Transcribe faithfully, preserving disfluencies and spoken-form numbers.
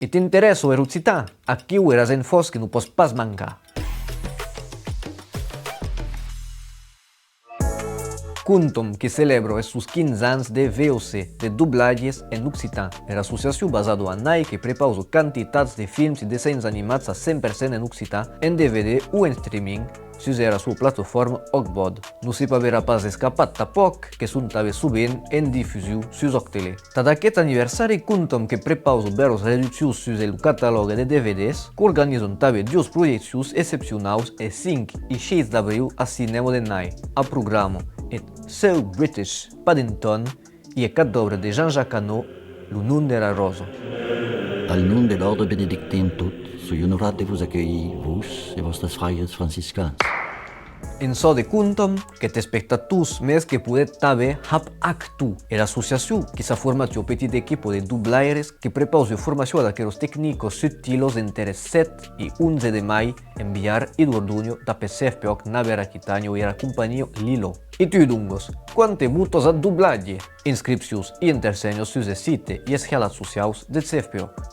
E t'interèssa er occitan? Aquiu eras enfòs que non pòs pas mancar. Contom que celèbra es sos quinze ans de V O C, de doblatges en occitan. Era associacion basada a Nai que prepausa quantitats de films e dessenhs animats a cent per cent en occitan, en D V D o en streaming, sus era sua plataforma Ocbod. Non se p'averà pas escapat tanpòc que son tanben sovent en difusion sus Octele. Tad aqueth anniversari, Contom que prepausa bèras reduccions sus lo catalòg de D V Ds, qu'organizan tanben duas projeccions excepcionaus eth cinc e sheis d'abriu a Cinèma de Nai. A programa, eth So British Paddington e eth cap d'òbra de Jean-Jacques Hano, Lo nom dera ròsa. Al nom de l'òrdre benedictin tot, soi onorat de vos aculhir, vos e vòstres fraires franciscans. En çò de Contom, qu'ètz espectators, mès que podetz tanben hab actor. Era associacion, qui s'a format ua petita equipa de doblaires, que prepausa ua formacion ad aqueras tecnicas subtilas enter eth sèt e onze de mai en Biarn e Dordonha dab eth CFPÒC Navèra Aquitània e era companhia Lilo. E tu, donques, quan te botas ath doblatge? Inscripcions e entersenhas sus eth site e es halats sociaus deth CFPÒC.